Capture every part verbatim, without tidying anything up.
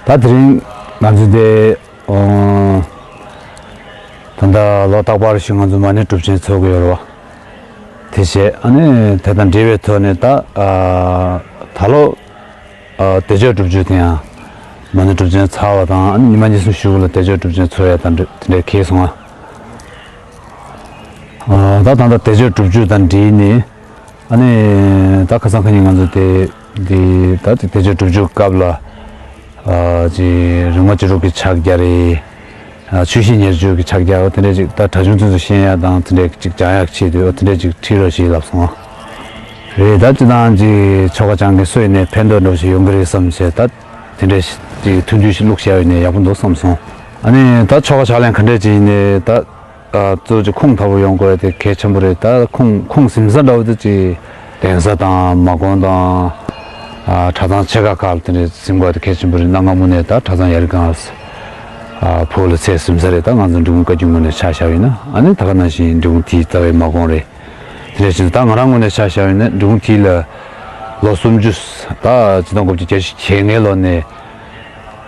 ད་དེ་རིང་ང་ཚོ་དེ་ཨོ། ད་ལྟ་ལོ་རྟག་པར་ཞིག་ང་ཚོ་མ་ཎི་སྒྲུབ་ཆེན་འཚོགས་ཀྱི་ཡོད་རེད་བ། དེ་བྱས་ཨ་ནི་དེ་དང་འབྲེལ་བའི་ཐོག་ནས་ད་ཨ། ད་ལོ་ཨ། བདེ་མཆོག་སྒྲུབ་མཆོད་དེ་ཡང་མ་ཎི་སྒྲུབ་ཆེན་ཚར་བ་དང་ཨ་ནི་ཉི་མ་གཉིས་གསུམ་གཞུག་ལ་བདེ་མཆོག་སྒྲུབ་ཆེན་འཚོགས་ཡ་དང་འབྲེལ་དེ་འདྲའི་འཁེལ་སོང་ང་།། ཨ། ད་ད་ལྟ་བདེ་མཆོག་སྒྲུབ་མཆོད་དང་འབྲེལ་ནས། ཨ་ནི་ད་ཁ་སང་ཁ་ཉིན་ང་ཚོ་དེ་དེ་ད་དེ་བདེ་མཆོག་སྒྲུབ་མཆོད་སྐབས་ལ་ཨ་ཅི་རིག་མ་བཅུ་དྲུག་གི་ཕྱག་རྒྱ་རེད། ཨ་ཆོས་སྤྱི་ཉེར་སྤྱོད་ཀྱི་ཕྱག་རྒྱ་འོ་དེ་འདྲས་ཅིག་ད་གྲྭ་ཆུང་ཚོས་ཤེས་ཡ་དང་དེ་འདྲས་ཅིག་སྦྱང་ཡག་ཆེད་དུ་འོ་དེ་འདྲས་ཅིག་ཁྲིད་རོགས་ཞེས་ལབ་སོང་། རེད། ད་སྤྱི་བཏང་ཅིག་ཆོ་ག་སྦྱང་མཁན་སུ་ཡིན་ནའི་ཕན་ཐོགས་འདྲ་ཞིག་ཡོང་གི་རེད་བསམ་བྱས་ད་དེ་འདྲས་ཅིག་ཐུགས་འདུན་ཞིག་བླུགས་བཞག་ཡོད་ནའི་ཡག་པོ་འདུག་བསམ་སོང་། ཨ་ནི་ད་ཆོ་ག་ཕྱག་ལེན་ག་འདྲས་ཅིག་ཡིན་ནའི་ད། གཙོ་ཆེ་ཁུངས་དག་པོ་ཡོང་དགོས་དེ་གལ་ཆེན་པོ་རེད། ད་ཁུངས་ཁུངས་ཟིན་ས་འདྲ་བོ་དེ་ཅི་གདན་ས་དང་མ་དགོན་དང་གྲྭ་ཚང་ཆེ་ཁག་ཁག་ལ་དེ་འདྲ་ཟིན་དགོས་དེ་གལ་ཆེན་པོ་རེད། གནའ་སྔ་མོ་ནས་ད་གྲྭ་ཚང་ཡ་རི་སྒང་ཕུག་ལ་ཚད་ཟིན་ས་རེད། ད་ང་ཚོ་འབྲི་གུང་བཀའ་བརྒྱུད་ངོས་ནས་ཆ་བཞག་ཡིན་ན་ཨ་ནི་ད་ག་ནང་བཞིན་འབྲི་གུང་དེའི་རྩ་བའི་མ་དགོན་རེད། དེ་འདྲ་ཞིག་ད་ང་རང་ངོས་ནས་ཆ་བཞག་ཡིན་ན་འབྲི་གུང་དེ་ལ་ལོ་སུམ་ཅུ་ད་ཆིག་སྟོང་དགུ་བརྒྱ་བརྒྱད་ཅུ་གྱ་ལྔའི་ལོ་ནས་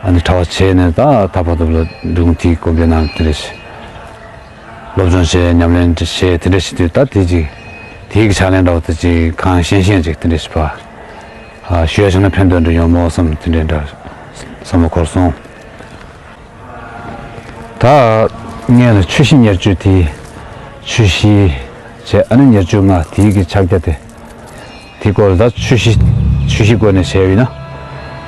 ཨ་ནི་གྲྭ་པ་བྱས་ནས་ད་ད་བར་དུ་ལ་འབྲི་གུང་དེའི་དགོན་པའི་ནང་དེ་འདྲ་ཞིག་སློབ་སྦྱོང་བྱས་ཉམས་ལེན་བྱས་དེ་འདྲ་ཞིག་དུས་ད་དེ་ཅིག་དེའི་གི་ཕྱག་ལེན་འདྲ་བོ་དེ་ཅིག་གང་ཤེས་ཤེས་ཅིག་དེ་འདྲ་ཞིག་པ། ཨ་ཞུ་ཡ་བྱུང་ན་ཕན་ཐོགས་འདྲ་ཡོང་མོ་བསམ་དེ་འདྲ་འདྲ་བསམ་བློ་འཁོར་སོང་། ད་ངས་ལ་ཆོས་སྤྱི་ཉེར་སྤྱོད་དེ་ཆོས་སྤྱི་བྱས་ཨ་ནི་ཉེར་སྤྱོད་ལྔ་དེའི་གི་ཕྱག་རྒྱ་དེ། དེ་སྐོར་ད་ཆོས་གཞི་ཆོས་གཞི་སྐོར་ནས་བཤད་ཡོད་ན།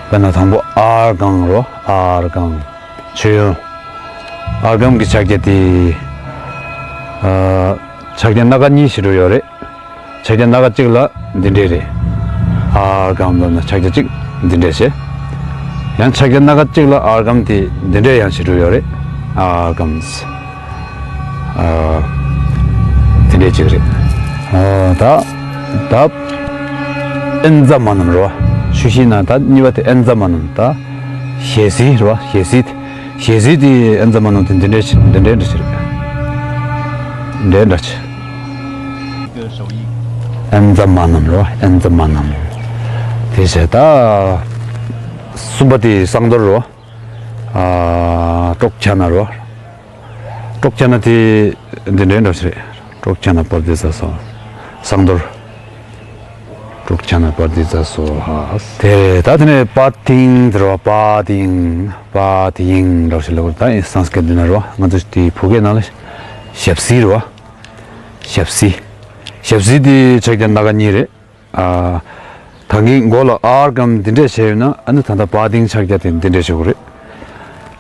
དཔེར་ན་དང་པོ་ཨརྒྷཾ་རོ། ཨརྒྷཾ། མཆོད་ཡོན། ཨརྒྷཾ་གི་ཕྱག་རྒྱ་དེ། ཨ་ཕྱག་རྒྱ་སྣ་ཁ་གཉིས་ཞིག་འགྲོ་ཡོད་རེད། ཕྱག་རྒྱ་སྣ་ཁ་གཅིག་ལ་འདི་འདྲས་རེད། ཨརྒྷཾ་ལབ་ན་ཕྱག་རྒྱ་གཅིག་འདི་འདྲས་བྱས། ཡང་ཕྱག་རྒྱ་སྣ་ཁ་གཅིག་ལ་ཨརྒྷཾ་དེ་འདི་འདྲས་ཡང་ཞིག་འགྲོ་ཡོད་རེད། ཨརྒྷཾ། ཨ། དེ་འདྲས་ཅིག་རེད། ཨ། ད། ད། ཨེན་ཛ་མ་ནམ་རེད་བ། ཆོས་གཞིའི་ནང་ད་གཉིས་པ་དེ་ཨེན་ཛ་མ་ནམ་ད། ཞལ་ཟས་རེད་བ། ཞལ་ཟས་དེ། ཞལ་ཟས་དེ་ཨེན་ཛ་མ་ནམ་དེ་འདི་འདྲས་ཅིག་འདི་འདྲས་འདྲ་ཅིག་རེད། འདྲས་འདྲ་ཅིག་ཨེན་ཛ་མ་ནམ་རེད་བ། ཨེན་ཛ་མ་ནམ། དེ་བྱས་ད། གསུམ་པ་དེ་བསང་གཏོར་རེད་བ། ཨ། ཀྲོག་ཁྱ་ན་རོ། ཀྲོག་ཁྱ་ན་དེ་འདི་འདྲའི་འདྲ་ཞིག་རེད། ཀྲོག་ཁྱ་ན་པར་དི་ཙ་སོ། བསང་གཏོར། ཀྲོག་ཁྱ་ན་པར་དི་ཙ་སོ་ཧ། དེ་རེད། ད་དེ་ནས་པ་ཏིང་དེ་རེད་བ། པ་ཏིང་། པ་ཏིང་འདྲ་ཞིག་ལབ་དགོས་རེད། ད་ཡིན་སཾ་སྐྲྀཏ་འདི་ན་རེད་བ། ང་ཚོ་དེའི་བོད་སྐད་ནང་ལ་ཞབས་བསིལ་རེད་བ། ཞབས་བསིལ། ཞབས་བསིལ་དེ་ཕྱག་རྒྱ་སྣ་ཁ་གཉིས་རེད། ཨ། ད་གིན་མགོ་ལ་ཨརྒྷཾ་འདི་འདྲས་བྱས་ཡོད་ན་ཨ་ནི་ད་ལྟ་པ་ཏིང་ཕྱག་རྒྱ་དེ་འདི་འདྲས་བྱེད་དགོས་རེད།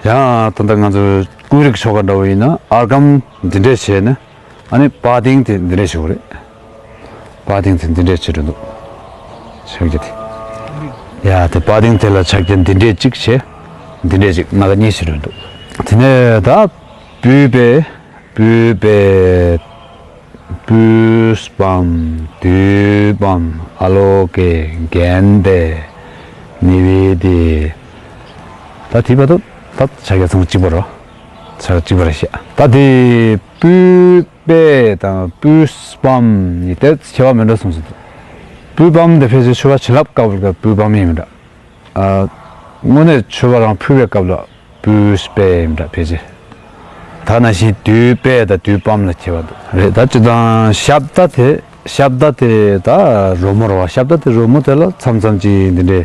ཡང་ད་ལྟ་ང་ཚོ་ཀུན་རིག་ཆོ་ག་འདྲ་བོ་ཡིན་ན་ཨརྒྷཾ་འདི་འདྲས་བྱས་ན་ཨ་ནི་པ་ཏིང་དེ་འདི་འདྲས་བྱེད་དགོས་རེད། པ་ཏིང་དེ་འདི་འདྲས་བྱེད་འགྲོ་འདུག་ཕྱག་རྒྱ་དེ། ཡ་དེ་པ་ཏིང་དེ་ལ་ཕྱག་རྒྱ་འདི་འདྲས་གཅིག་བྱས། འདི་འདྲས་གཅིག་སྣ་ཁ་གཉིས་བྱེད་འགྲོ་འདུག་དེ་ནས་ད་པུས་པས། པུས་པས། པུས་པཾ། དཱུ་པཾ། ཨ་ལོ་ཀེ། གན་དྷེ། ནཻ་ཝི་དྱེ། ད་དེ་བར་དུ་ད་ཕྱག་རྒྱ་ཚང་མ་གཅིག་པ་རེད། ཕྱག་གཅིག་པ་རེད་བཤད། ད་དེ་པུས་པས་དང་པུས་པཾ་གཉིས་དེ་ཁྱད་པར་མི་འདྲ་གསུངས་སོང་། པུས་པཾ་དེ་ཕལ་ཆེར་མཆོད་པ་བྱིན་རླབས་དཀར་པོའི་སྐབས་པུས་པཾ་ཡིན་མི་འདྲ། ཨ། དངོས་གནས་མཆོད་པ་རང་ཕུལ་བའི་སྐབས་ལ་པུས་པས་ཡིན་འདྲ་ཕལ་ཆེར། ད་ནང་བཞིན་དཱུ་པས་དང་དཱུ་པཾ་ལ་ཁྱད་པར་འདུག་རེད། ད་སྤྱིར་བཏང་ཤབྡ་དེ་ཤབྡ་དེ་ད་རོལ་མོ་རེད་བ། ཤབྡ་དེ་རོལ་མོ་དེ་ལ་མཚམས་མཚམས་ཀྱི་འདི་འདྲའི་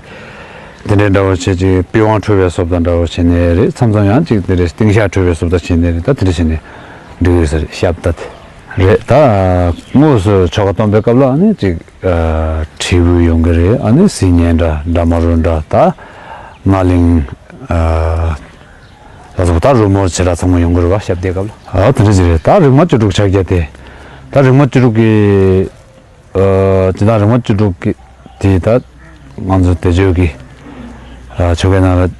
འདི་འདྲའི་འདྲ་བོ་བྱས་ཀྱི་པི་ཝང་འཁྲོལ་བའི་བཟོ་ལྟ་འདྲ་བོ་བྱས་ནས་རེད། མཚམས་མཚམས་ཡང་ཅིག་འདི་འདྲའི་ཏིང་ཤག་འཁྲོལ་བའི་བཟོ་ལྟ་བྱས་ནས་རེད། ད་དེ་འདྲ་བྱས་ནས་འགྲིག་ཡོད་ས་རེད། ཤབྡ་དེ་རེད། ད་དངོས་སུ་ཆོ་ག་གཏོང་པའི་སྐབས་ལ་ནི་ཅིག་ཨ། དྲིལ་བུ་ཡོང་གི་རེད། ཨ་ནི་སིལ་སྙན་འདྲ་འདྲ་མ་རུ་འདྲ་ད་རྔ་གླིང་། ཨ། ལ་སོགས་ད་རོལ་མོ་བྱེ་བྲག་ཚང་མ་ཡོང་གི་རེད་བ། ཤབྡའི་སྐབས་ལ། ཨ། དེ་འདྲ་ཅིག་རེད། ད་རིག་མ་བཅུ་དྲུག་ཕྱག་རྒྱ་དེ། ད་རིག་མ་བཅུ་དྲུག་གི་ཨ། ཇི་ལྟར་རིག་མ་བཅུ་དྲུག་གི་དེ་ད་ང་ཚོ་བདེ་མཆོག་གི་ཨ། ཆོ་གའི་ནང་ལ་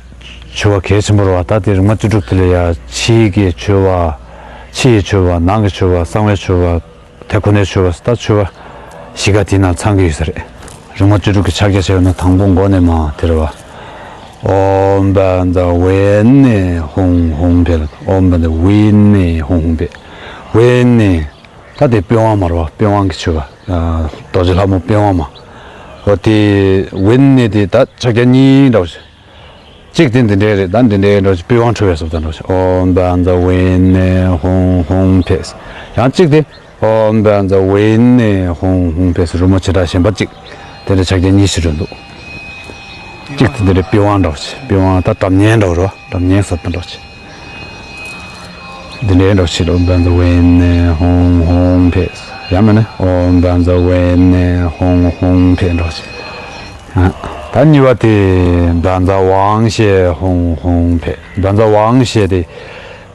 མཆོད་པ་གལ་ཆེན་པོ་རེད་བ། ད་དེ་རིག་མ་བཅུ་དྲུག་དེ་ལ་ཡ་ཕྱིའི་གི་མཆོད་པ། ཕྱི་ཡི་མཆོད་པ། ནང་གི་མཆོད་པ། གསང་བའི་མཆོད་པ། དེ་ཁོ་ནའི་མཆོད་པ། ད་མཆོད་པ་བཞི་ཀ་དེའི་ནང་ཚང་གི་ཡོད་ས་རེད། རིག་མ་བཅུ་དྲུག་གི་ཕྱག་རྒྱ་བྱས་ཡོད་ན་དང་པོ་མགོ་ནས་མར་དེ་རེད་བ། ཨོཾ་བཛྲ་ཝཱ་ཎི་ཧཱུྃ་ཧཱུྃ་ཕཊ། ཨོཾ་བཛྲ་ཝཱ་ཎི་ཧཱུྃ་ཧཱུྃ་ཕཊ། ཝཱ་ཎི། ད་དེ་པི་ཝང་མ་རེད་བ། པི་ཝང་གི་མཆོད་པ། རྡོ་རྗེ་ལྷ་མོ་པི་ཝང་མ། འོ་དེ་ཝཱ་ཎི་དེ་ད་ཕྱག་རྒྱ་གཉིས་འདྲ་བོ་ཞིག་གཅིག་དེ་འདི་འདྲའི་རེད། ད་འདི་འདྲའི་འགྲོ་ཅིག་པི་ཝང་འཁྲུ་བའི་བཟོ་ལྟ་འགྲོ་ཅིག་ཨོམ་བཛྲ་ཝེ་ནེ་ཧོང་ཧོང་ཕེ་སི། ཡང་གཅིག་དེ་ཨོམ་བཛྲ་ཝེ་ནེ་ཧོང་ཧོང་ཕེ་སི། རི་མོ་བྱེ་བྲག་གཞན་པ་གཅིག་དེ་འདྲ་ཕྱག་རྒྱ་གཉིས་ཤིག་འགྲོ་འདུག་གཅིག་དེ་འདི་འདྲའི་པི་ཝང་འདྲ་བོ་ཅིག་པི་ཝང་ད་སྒྲ་སྙན་འདྲ་བོ་རེད་བ། སྒྲ་སྙན་བཟོ་ལྟ་འདྲ་བོ་ཅིག་འདི་འདྲའི་འདྲ་ཞིག་ཨོམ་བཛྲ་ཝེ་ནེ་ཧོང་ཧོང་ཕེ། ཡང་མིན་ན་ཨོམ་བཛྲ་ཝེ་ནེ་ཧོང་ཧོང་ཕེ་འདྲ་ཞིག་ད་གཉིས་པ་དེ་བཛྲ་ཝང་ཤེ་ཧོང་ཧོང་ཕེ། བཛྲ་ཝང་ཤེ་དེ་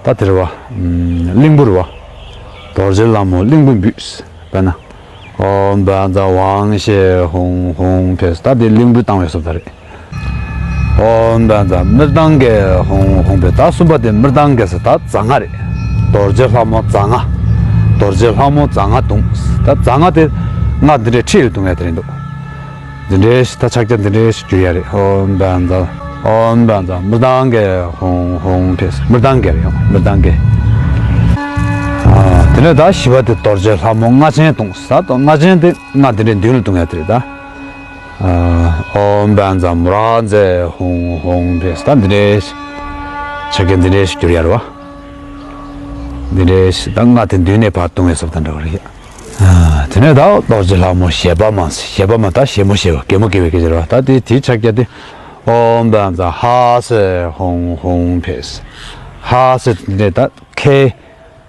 ད་དེ་རེད་བ། གླིང་བུ་རེད་བ། རྡོ་རྗེ་ལྷ་མོ་གླིང་བུ་འབུད། དཔེར་ན། ཨོམ་བཛྲ་ཝང་ཤེ་ཧོང་ཧོང་ཕེ། ད་དེ་གླིང་བུ་བཏང་བའི་བཟོ་ལྟ་རེད། ཨོམ་བཛྲ་མི་ཏང་གེ་ཧོང་ཧོང་ཕེ། ད་གསུམ་པ་དེ་མི་ཏང་གེ་ཟེར་ད་རྫ་རྔ་རེད། རྡོ་རྗེ་ལྷ་མོ་རྫ་རྔ། རྡོ་རྗེ་ལྷ་མོ་རྫ་རྔ་བརྡུང་། ད་རྫ་རྔ་དེ་རྔ་འདི་འདྲའི་ཁྲིད་ལ་བརྡུང་ཡ་དེ་རེད་འདུག་འདི་འདྲའི་ད་ཕྱག་རྒྱ་འདི་འདྲའི་ཞིག་བསྒྱུར་ཡ་རེད། ཨོམ་བཛྲ་ཨོམ་བཛྲ་མི་ཏང་གེ་ཧོང་ཧོང་ཕེ། མི་ཏང་གེ་རེད་ཡང་མི་ཏང་གེ། དེ་ནས་ད་བཞི་པ་དེ་རྡོ་རྗེ་ལྷ་མོ་རྔ་ཆེན་བརྡུང་། ད་རྔ་ཆེན་དེ་རྔ་འདི་འདྲའི་མདུན་ལ་བརྡུང་ཡ་དེ་རེད་ད། ཨོམ་བཛྲ་མུ་ར་ཛེ་ཧོང་ཧོང་ཕེ། ད་འདི་འདྲའི་ཕྱག་རྒྱ་འདི་འདྲའི་ཞིག་བསྒྱུར་ཡ་རེད་བ། འདི་འདྲའི་ཞིག་ད་རྔ་དེ་མདུན་ནས་ཕར་བརྡུང་བའི་བཟོ་ལྟ་འདྲ་བ་རེད། དེ་ནས་ད་རྡོ་རྗེ་ལྷ་མོ་ཞེ་བ་མ། ཞེ་བ་མ་ད་ཞེ་མོ་ཞེ་བ་གད་མོ་བགད་པའི་སྐད་ཆ་རེད་བ། ད་དེ་དེའི་ཕྱག་རྒྱ་དེ་ཨོམ་བཛྲ་ཧ་སེ་ཧོང་ཧོང་ཕེ། ཧ་སེ་འདི་ནས་ད་ཁའི།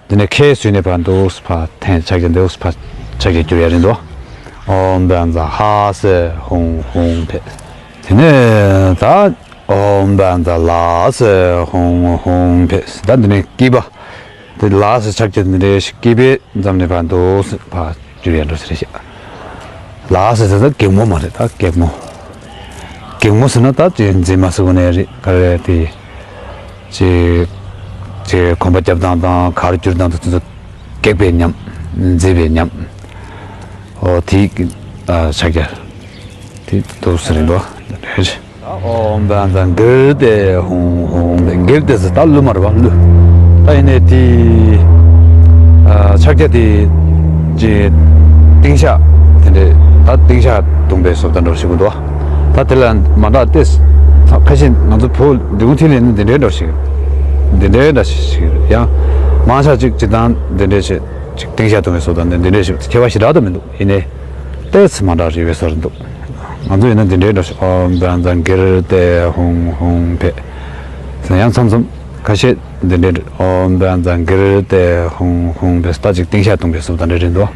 འདི་ནས་ཁའི་ཟུར་ནས་ཕར་འདུག་སེ་ཕར་འཐེན་ཕྱག་རྒྱ་འདུག་སེ་ཕར་ཕྱག་རྒྱ་བསྒྱུར་ཡ་རེད་འདུག་ཨོམ་བཛྲ་ཧ་སེ་ཧོང་ཧོང་ཕེ། དེ་ནས་ད་ཨོམ་བཛྲ་ལ་སེ་ཧོང་ཧོང་ཕེ། ད་འདི་ནས་སྐྱིད་པ། དེ་ལ་སེ་ཕྱག་རྒྱ་འདི་འདྲའི་ཞིག་སྐྱིད་པའི་མཚམས་ནས་ཕར་འདུག་སེ་ཕར་བསྒྱུར་ཡ་འགྲོ་ས་རེད་ཤག་ལ་སེ་ཟེར་ད་གད་མོ་མ་རེད། ད་གད་མོ། གད་མོ་ཟེར་ན་ད་ཅིག་འཛིན་མ་ཟེར་དགོས་ནའི་རེད། ག་རེ་དེ། ཅིག་ཅིག་གོམ་པ་རྒྱབ་སྟངས་དང་གར་བསྒྱུར་སྟངས་དང་དེ་ཚོ་སྒེག་པའི་ཉམས། མཛེས་པའི་ཉམས། ཨོ་དེ་ཕྱག་རྒྱ་དེ་འདུག་སེ་རེད་འདུག་ཨོམ་བཛྲ་གིརྟི་ཧོང་ཧོང་ཕེ། གིརྟི་ཟེར་ད་གླུ་མ་རེད་བ། གླུ། ད་ཡིན་ནའི་དེ་ཕྱག་རྒྱ་དེ་ཅིག་ཏིང་ཤག་དེ་འདྲས་ད་ཏིང་ཤག་བརྡུངས་པའི་བཟོ་ལྟ་འདྲ་བོ་ཞིག་འདུག་ད་དེ་ལ་མ་འདྲ་སྟེ། ཁ་ཤས་ང་ཚོ་བོད་འབྲི་གུང་ཐིག་ལེ་ནི་འདི་འདྲའི་འདྲ་ཞིག་འདི་འདྲའི་འདྲ་ཞིག་རེད། ཡང་མང་ཆ་ཅིག་སྤྱིར་བཏང་འདི་འདྲའི་ཞིག་ཅིག་ཏིང་ཤག་བརྡུངས་པའི་བཟོ་ལྟ་འདི་འདི་འདྲའི་ཞིག་ཁྱད་པར་ཞེ་དྲག་ཏུ་མི་འདུག་ཡིན་ནའི་ཏོག་ཙམ་མ་འདྲ་རེད་པའི་བཟོ་འདུག་ང་ཚོ་ཡིན་ན་འདི་འདྲའི་འདྲ་ཞིག་ཨོམ་བཛྲ་གིརྟི་ཧོང་ཧོང་ཕེ། ཡང་མཚམས་མཚམས་ཁ་ཤས་འདི་འདྲའི་འདྲ། ཨོམ་བཛྲ་གིརྟི་ཧོང་ཧོང་ཕེ། ད་ཅིག་ཏིང་ཤག་བརྡུངས་པའི་བཟོ་ལྟ་འདྲ་རེད་འདུག་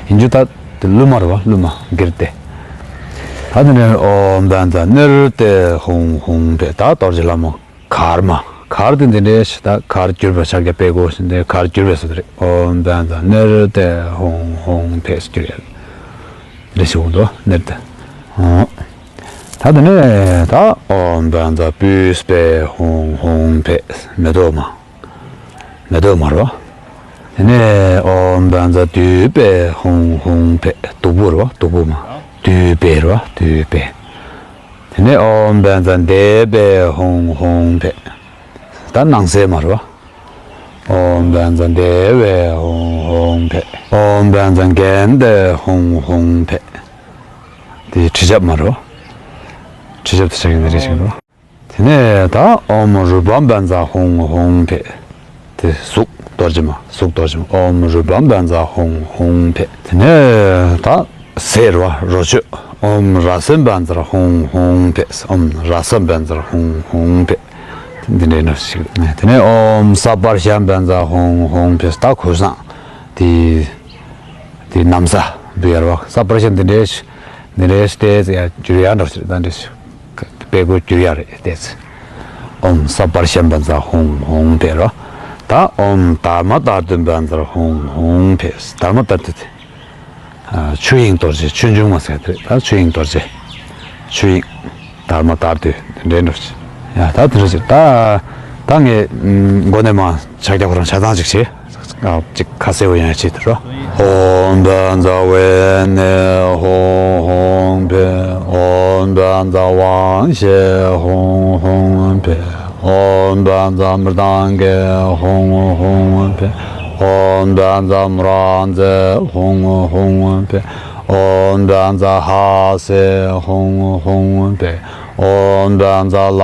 ཡིན་རྒྱུ་ད། དེ་གླུ་མ་རེད་བ། གླུ་མ་གིརྟི། ད་དེ་ནས་ཨོམ་བཛྲ་ནིརྟི་ཧོང་ཧོང་ཕེ། ད་རྡོ་རྗེ་ལྷ་མོ་གར་མ། གར་དེ་འདི་འདྲའི་ཞིག་ད་གར་བསྒྱུར་བའི་ཕྱག་རྒྱ་དཔེ་གོ་ཞིག་འདི་གར་བསྒྱུར་བའི་བཟོ་ལྟ་རེད། ཨོམ་བཛྲ་ནིརྟི་ཧོང་ཧོང་ཕེ་ཟེར་བསྒྱུར་ཡ་རེད། ཞིག་འདུག་ནིརྟི། ཨོ། ད་དེ་ནས་ད་ཨོམ་བཛྲ་པུཥྤེ་ཧོང་ཧོང་ཕེ། མེ་ཏོག་མ། མེ་ཏོག་མ་རེད་བ། དེ་ནས་ཨོམ་བཛྲ་དུཥྤེ་ཧོང་ཧོང་ཕེ། བདུག་སྤོས་རེད་བ། བདུག་སྤོས་མ། དུཥྤེ་རེད་བ། དུཥྤེ། དེ་ནས་ཨོམ་བཛྲ་དྷེ་པེ་ཧོང་ཧོང་ཕེ། ད་སྣང་གསལ་མ་རེད་བ། ཨོམ་བཛྲ་དྷེ་པེ་ཧོང་ཧོང་ཕེ། ཨོམ་བཛྲ་གན་དྷེ་ཧོང་ཧོང་ཕེ། དེ་དྲི་ཆབ་མ་རེད་བ། དྲི་ཆབ་དེ་ཆགས་ཀྱི་འདི་རེད་ཞིག་འགྲོ། དེ་ནས་ད་ཨོམ་རུ་པཾ་བཛྲ་ཧོང་ཧོང་ཕེ། དེ་གཟུགས་རྡོ་རྗེ་མ། གཟུགས་རྡོ་རྗེ་མ། ཨོམ་རུ་པཾ་བཛྲ་ཧོང་ཧོང་ཕེ། དེ་ནས་ད་ཟས་རེད་བ། རོ་མཆོད། ཨོམ་ར་སཾ་བཛྲ་ཧོང་ཧོང་ཕེ། ཨོམ་ར་སཾ་བཛྲ་ཧོང་ཧོང་ཕེ། འདི་འདྲའི་ནོ་ཞིག་དེ་ནས་ཨོམ་ས་པར་ཤཾ་བཛྲ་ཧོང་ཧོང་ཕེ། ད་གོས་བཟང་དེ། དེ་ན་བཟའ་འབུལ་ཡ་རེད་བ། ས་པར་ཤཾ་འདི་འདྲའི་འདི་འདྲའི་སྟེ་ཡ་བསྒྱུར་ཡ་འདྲ་ཞིག་ད་འདྲ་ཞིག་དཔེ་གོ་བསྒྱུར་ཡ་རེད་དེ། ཨོམ་ས་པར་ཤཾ་བཛྲ་ཧོང་ཧོང་ཕེ་རེད་བ། ད་ཨོམ་དྷརྨ་ཏཱརྟུ་བཛྲ་ཧོང་ཧོང་ཕེ། དྷརྨ་ཏཱརྟུ་དེ། ཨ། ཆོས་དབྱིངས་རྡོ་རྗེ། ཆོས་འབྱུང་མ་ཟེར་དེ་རེད། ད་ཆོས་དབྱིངས་རྡོ་རྗེ། ཆོས་དབྱིངས། དྷརྨ་ཏཱརྟུ་འདི་འདྲའི་འདྲ་ཞིག་ཡ་ད་དེ་འདྲ་ཞིག་ད་ད་ངས་མགོ་ནས་མར་ཕྱག་རྒྱ་ཁོ་རང་ཆ་ཚང་ཅིག་བྱེད། ཨ། ཅིག་ཁ་གསལ་བོ་ཡོང་ཡ་ཆེད་དུ་རོ། ཨོམ་བཛྲ་ཝེ་ནེ་ཧོང་ཧོང་ཕེ། ཨོམ་བཛྲ་ཝང་ཤེ་ཧོང་ཧོང་ཕེ། ཨོམ་བཛྲ་མྲི་དང་གེ་ཧོང་ཧོང་ཕེ། ཨོམ་བཛྲ་མུ་ར་ཛེ་ཧོང་ཧོང་ཕེ། ཨོམ་བཛྲ་ཧ་སེ་ཧོང་ཧོང་ཕེ། ཨོཾ་བཛྲ་ལ་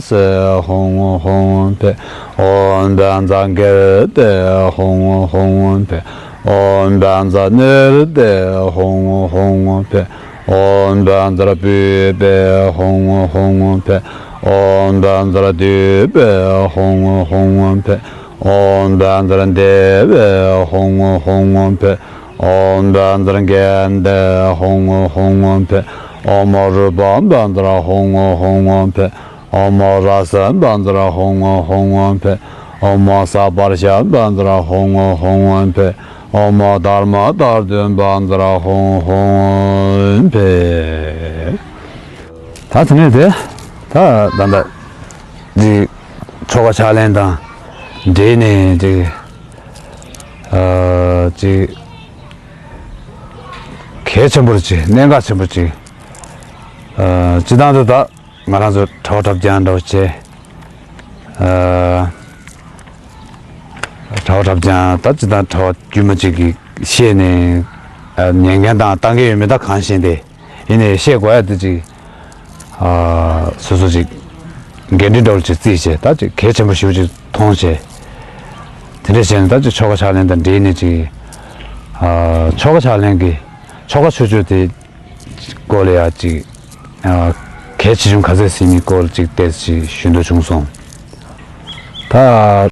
སེ་ཧཱུྃ་ཧཱུྃ་ཕཊ། ཨོཾ་བཛྲ་གྷི་རི་ཏེ་ཧཱུྃ་ཧཱུྃ་ཕཊ། ཨོཾ་བཛྲ་ནཻ་རཉྫ་ཏེ་ཧཱུྃ་ཧཱུྃ་ཕཊ། ཨོཾ་བཛྲ་པུཥྤེ་ཧཱུྃ་ཧཱུྃ་ཕཊ། ཨོཾ་བཛྲ་དཱུརྦྷེ་ཧཱུྃ་ཧཱུྃ་ཕཊ། ཨོཾ་བཛྲ་དེ་ཝེ་ཧཱུྃ་ཧཱུྃ་ཕཊ། ཨོཾ་བཛྲ་གནྡྷེ་ཧཱུྃ་ཧཱུྃ་ཕཊ། ཨོཾ་རུ་པ་བཛྲ་ཧཱུྃ་ཧཱུྃ་ཕཊ། ཨོཾ་ར་ས་བཛྲ་ཧཱུྃ་ཧཱུྃ་ཕཊ། ཨོཾ་ས་པར་ཤ་བཛྲ་ཧཱུྃ་ཧཱུྃ་ཕཊ། ཨོཾ་དྷརྨ་དྷཱ་ཏུ་བཛྲ་ཧཱུྃ་ཧཱུྃ་ཕཊ། ད་དེ་ནས་དེ་ད་ད་ད་འདི་ཆོ་ག་ཕྱག་ལེན་དང་འབྲེལ་ནས་འདི་ཨ་ཅིག་གལ་ཆེན་པོ་ཅིག་གནད་འགག་ཆེན་པོ་ཅིག་ཨ་སྤྱི་བཏང་དུ་ད་ང་རང་ཚོ་གྲྭ་པ་གྲྭ་རྐྱང་འདྲ་བོ་བྱས། ཨ་གྲྭ་པ་གྲྭ་རྐྱང་ད་སྤྱི་བཏང་གྲྭ་པ་དཀྱུས་མ་ཅིག་གིས་བཤད་ནས་ཨ་ཉན་མཁན་དང་ལྟ་མཁན་ཡོད་མེད་ད་གང་ཤེས་ཏེ། ཡིན་ནའི་བཤད་དགོས་ཡ་དེ་ཅིག་ཨ་སོ་སོ་ཅིག་འགན་འཁྲི་འདྲ་བོ་ཅིག་བརྩིས་བྱས་ད་ཅིག་གལ་ཆེན་པོ་ཞེ་པོ་ཅིག་མཐོང་བྱས། དེ་འདྲ་བྱས་ནས་ད་ཅིག་ཆོ་ག་ཕྱག་ལེན་དང་འབྲེལ་ནས་ཅིག་ཨ་ཆོ་ག་ཕྱག་ལེན་གྱི་ཆོ་ག་ཆོས་སྤྱོད་དེ་སྐོར་ལ་ཡ་ཅིག་ཨ་གལ་ཆེ་ཆུང་ག་ཚད་ཟིན་མིན་སྐོར་ཅིག་ཏོག་ཙམ་ཞུ་འདོད་བྱུང་སོང་། ད་